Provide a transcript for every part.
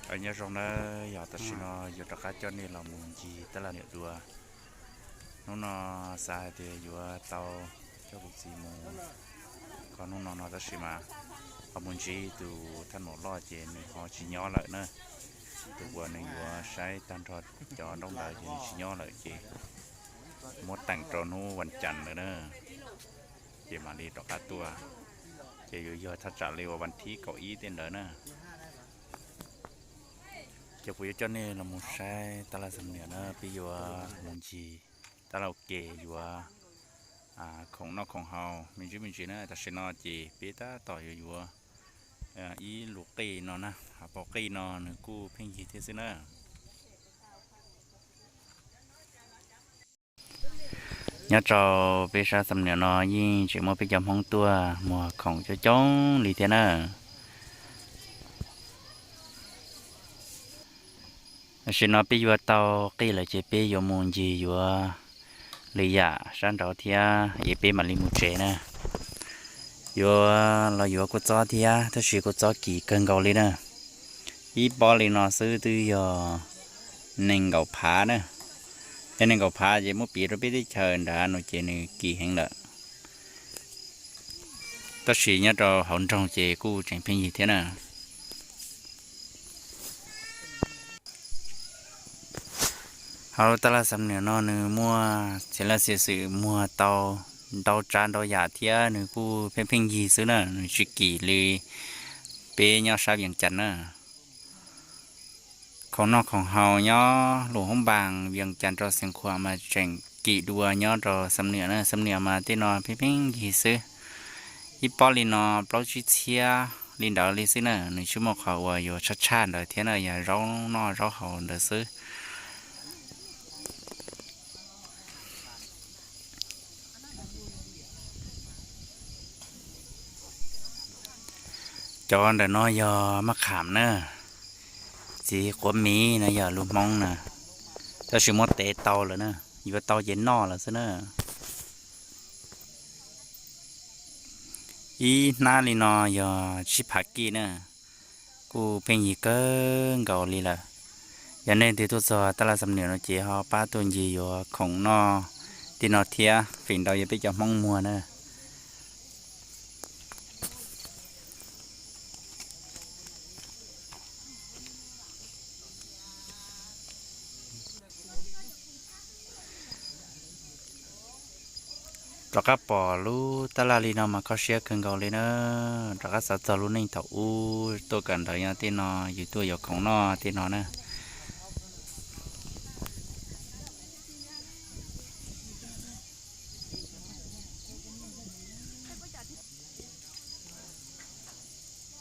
Nyob zoo nawb, yog tam sim no yuav rov qab coj nej los mus ncig tab laj niam dua. Hnub no xav hais tias yuav tau coj kuv txiv mus, koj hnub no no tab sis mas ho mus ntsib tus thaj maum loj ces nws ho tsis nyob lawm na. Tus uas nws yuav saib tag nrho cov nraub ntawd ces nws tsis nyob lawm ces muab teem rau hnub vas cas lawm na, ces mam li rov qab tuaj. Ces yuav yog thaj tsam li uas vas thib kaum ib tej ntawd na. Ces kuv yuav coj nej los mus saib tab laj xam niam na, peb yuav mus ncig tab laj ua ke yuav khoom noj khoom haus me ntsis me ntsis na. Tam sim no ces peb tab tom yuav yuav ib lub qij no na, hauv paus qij no nws kuj pheej yig thiab xwb na. Nyob rau peb sab xam niam no yeej tseem muaj peb cov Hmoob tuaj muag khoom coob coob li thiab na. Tam sim no peb yuav tau qij lawm ces peb yuav mus ncig yuav lwm yam sab nraud thiab es peb mam li mus tsev na. Yuav los yuav kua txob thiab tab sis kua txob kim kawg nkaus li na. Ib pob li no xwb twb yog nees nkaum phav na. Yog nees nkaum phav ces muab piv rau peb teb chaws nrad no ces nws kim heev lawm. Tab sis nyob rau hauv nroog ces kuj tseem pheej yig thiab na. Hauv tab laj xam niam no nws muaj txiv laj xia xwm muag tau ntau tsav ntau yam thiab nws kuj pheej pheej yig xwb na, nws tsis kim li peb nyob sab Vias Cas na. Khoom noj khoom haus nyob lub hoob npas Vias Cas rau Xeev Khuam mas tseem kim dua nyob rau xam niam na, xam niam mas tej no pheej pheej yig xwb. Ib pob li no plaub tsib txhiab li ntawd li xwb na, nws tsis muaj qhov uas yuav tshaj tshaj ntawd thiab na, yog zaub noj zaub haus ntawd xwb. Cov ntawm no yog maj kham na, txiv quav miv na, yog lus Hmoob na, tab sis muab tev tau lawm na, yuav tau ces noj lawm xwb na. Ib hnab li no yog tsib phav kij na, kuj pheej yig kawg nkaus li lawm. Yog nej leej twg tuaj txog tab laj xam niam no ces ho pab tuaj ncig yuav khoom noj tej no thiab, feem ntau yog peb cov Hmoob muag na. Rov qab pom lub tab laj li no mas kho siab kawg nkaus li na. Rov qab xav txog lub neej thaum ub tuaj kawm ntawv nyob tej no, yus tuaj yuav khoom noj tej no na.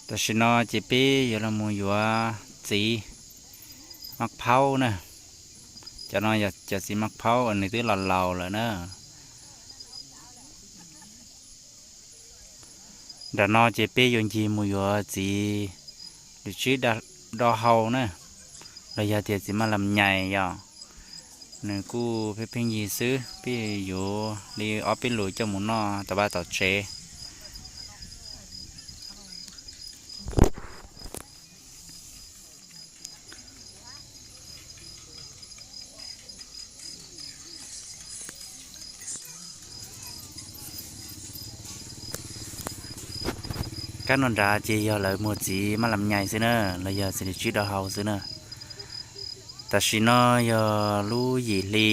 Tam sim no ces peb yuav los mus yuav txiv maj phaub na. Cov no yog cov txiv maj phaub nws twb los laus lawm na. Nram no ces peb yuav ncig mus yuav txiv lwm tsib do hau na, los yog tias txiv maj lam nyais yom. Nws kuj pheej pheej yig xwb, peb yuav li ob peb lus coj mus noj tom vaj tom tsev. Kab no nrad ces yog lawv muag txiv maj lam nyais xwb na, los yog txiv lwm tsib do hau xwb na. Tam sim no yog lub yim hli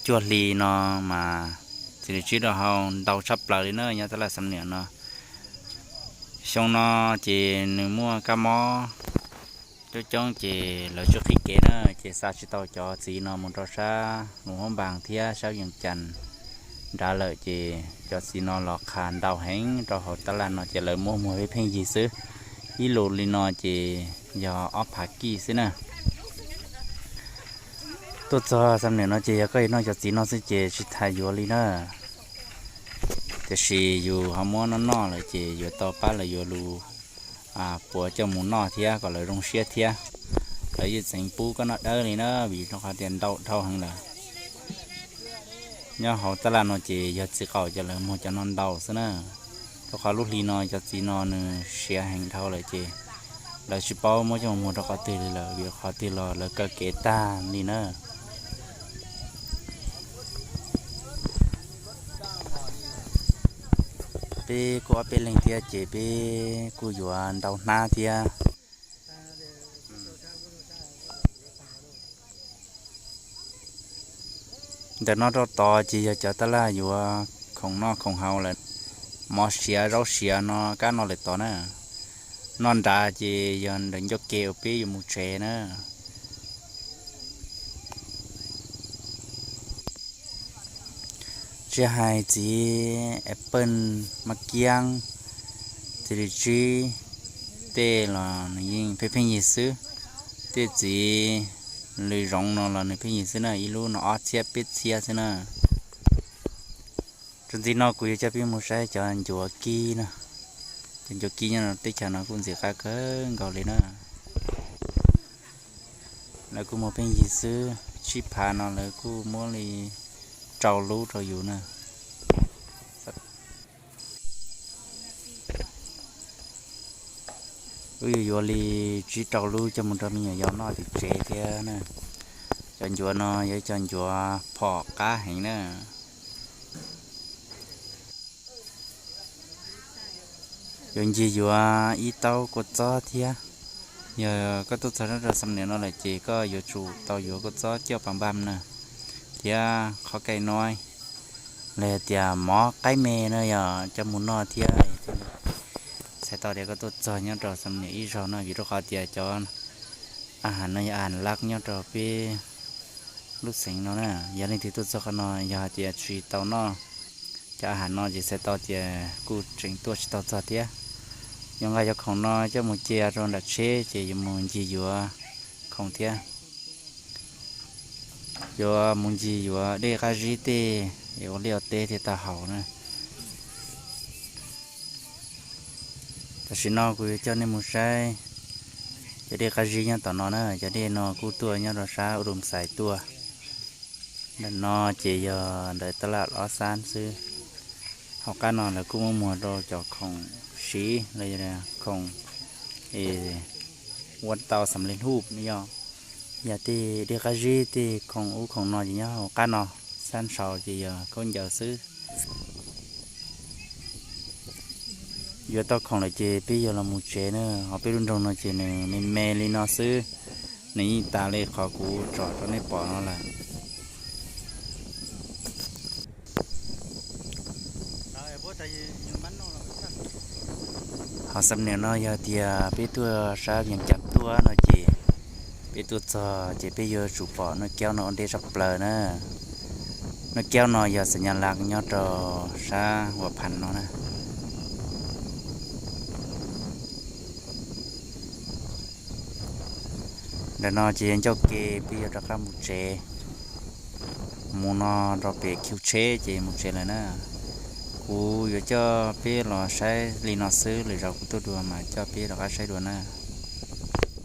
cuaj hli no mas txiv lwm tsib do hau ntau tshaj plaws li na nyob tab laj xam niam no. Xyoo no ces nws muaj kab mob coob coob ces lawv tsis qhib kev na, ces xa tsis tau cov txiv no mus rau sab Luam Phab Npas thiab sab Vias Cas nrad lawm, ces cov txiv no los qha ntau heev rau hauv tab laj no ces lawv muab muag pheej pheej yig xwb. Ib lus li no ces yog ob phav kij xwb na. Tuaj txog xam niam no ces yog koj yuav noj cov txiv no xwb ces tsis tas yuav li na. Tiam sis yus ho muab noj noj lawm ces yuav tau pab lawv yuav lus puav coj mus noj thiab kom lawv zoo siab thiab. Lawv yeej txeev pub koj noj dawb li na, vim rau qhov tias ntau dhau heev lawm. Nyob hauv tab laj no ces yog txiv qaum ces lawv muag cov no ntau xwb na. Rau qhov lub hli no cov txiv no nws siav heev dhau lawm ces Lawv tsis paub muab coj mus muag rau qhov twg li lawm, vim qhov twg los lawv kaw kev tag li na. Peb kuj ob peb leeg thiab ces peb kuj yuav ntau hnab thiab. Ntawm no rau tod ces yog cov tab laj yuav khoom noj khoom haus lawm, mov siav zaub siav no kab no lawm tod na. Noj nrad ces yog ntawm ncauj ke uas peb yuav mus tsev na. Tsis hais txiv apple, maj kiab, txiv lws tsib, tej los nws yeej pheej pheej yig xwb. Tej txiv lws zoov no los nws pheej yig xwb na, ib lub no ob txhiab peb txhiab xwb na. Txuas ntxiv no kuv yuav coj peb mus saib cov ncuav kib na. Cov ncuav kib nyob teb chaws no kuj ntxim qab kawg nkaus li na. Lawv kuj muag pheej yig xwb, tsib phav no lawv kuj muab li rau lub rau yus na. Wb yuav yuav li tsib rau lub coj mus rau me nyuam yaus noj tim tsev thiab na. Cov ncuav no yog ib co ncuav phom qab heev na. Yuav ncig yuav ib taub kua txob thiab. Yog koj tuaj txog rau xam niam no lawm ces koj yuav tsum tau yuav kua txob coj pas npaj na, thiab qhov kai no los yog tias mov qaib me no yog coj mus noj thiab. Txhais tau tias koj tuaj txog nyob rau xam niam ib zaug no vim rau qhov tias cov a has no yog a has lab nyob rau peb lub xeev no na. Yog leej twg tuaj txog qhov no yog hais tias tsis tau noj cov a has no ces txhais tau tias kuj tseem tuaj tsis tau txog thiab. Yuav nqa cov khoom no coj mus cia rau nram tsheb ces yuav mus ncig yuav khoom thiab. Yuav mus ncig yuav dej qab zib tej es ua liaj ua teb thiaj tau haus na. Tam sim no kuv yuav coj nej mus saib cov dej qab zib nyob tom no na. Cov dej no kuj tuaj nyob rau sab U Dum Xais tuaj. Ntawm no ces yog ntawm tab laj ob xab xwb. Hauv qab no lawv kuj muab muag rau cov khoom siv los yog khoom ua tau xam li hub no yog, yog tej dej qab zib tej khoom ub khoom no ces nyob hauv qab no, xab ntshaus ces yog khaub ncaws xwb. Yuav tau khoom lawm ces peb yuav los mus tsev na. Ho peb lub nroog no ces nws me me li no xwb, nws yeej tas li qhov kuv tsom rau nej pom no lawm. Ho xam niam no yog tias peb tuaj sab Vias Cas tuaj no ces peb tuaj txog ces peb yuav tsum pom Nuj Kaub no ua ntej tshaj plaws na. Nuj Kaub no yog xam nyas las nyob rau sab Huas Phas no na. Ntawm no ces yog ncauj ke peb yuav rov qab mus tsev, mus no rau pem khiv tsheb ces mus tsev lawm na. Kuv yuav coj peb los saib li no xwb, lwm zaus kuv tuaj dua mas coj peb rov qab saib dua na.